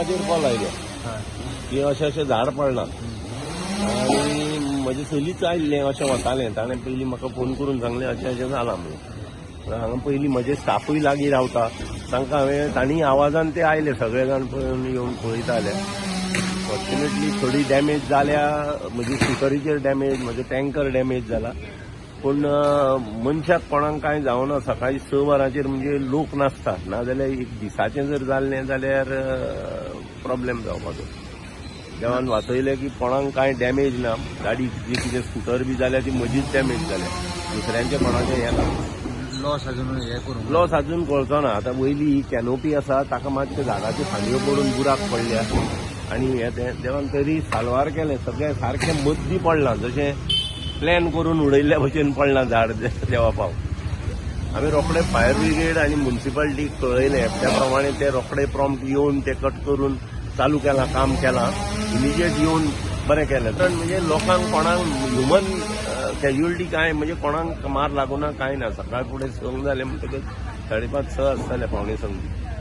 वरांचेर कॉल आयलो की अशें अशें झाड पडलां आनी म्हजें चलीच आयिल्लें, अशें वतालें. ताणें पयलीं म्हाका फोन करून सांगलें, अशें अशें जालां म्हणून. हांगा पयलीं म्हजे स्टाफूय लागीं रावता, तांकां हांवें, तांणी आवाजान ते आयले. सगळे जाण पळोवन येवन पळयताले. फॉर्च्युनेटली थोडी डॅमेज जाल्या. म्हजी स्कुटरीचेर डॅमेज, म्हजें टँकर डॅमेज जाला, पूण मनशाक कोणाक कांय जावना. सकाळी 6 वरांचेर म्हणजे लोक नासता, नाजाल्यार एक दिसाचें जर जाल्लें जाल्यार प्रॉब्लेम जावपाचो. देवान वाचयलें की कोणाक कांय डॅमेज ना. गाडी जी कितें स्कुटर बी जाल्या ती म्हजीच डॅमेज जाल्या, दुसऱ्यांचें कोणाचें हें ना. लॉस अजून हे करूंक लॉस अजून कळचो ना. आतां वयली ही कॅनोपी आसा, ताका मातशें झाडाच्यो फांदयो पडून बुराक पडल्या आनी हें तें. देवान तरी साल्वार केलें सगळें. सारकें मद्दी पडलां, जशें प्लॅन करून उडयल्ल्या भशेन पडलां झाड. देवा पाव. आमी रोखडे फायर ब्रिगेड आनी मुन्सिपालिटीक कळयलें. त्या प्रमाणे ते रोखडे प्रॉम्प्ट येवन ते कट करून चालू केलां, काम केलां. इमिजिएट येवन बरें केलें. कारण म्हणजे लोकांक कोणाक ह्युमन कॅज्युअलिटी कांय, म्हणजे कोणाक मार लागूना, कांय ना. सकाळ फुडें 6 जालें म्हणटकच 5:30 6 आसतलें, 6:45.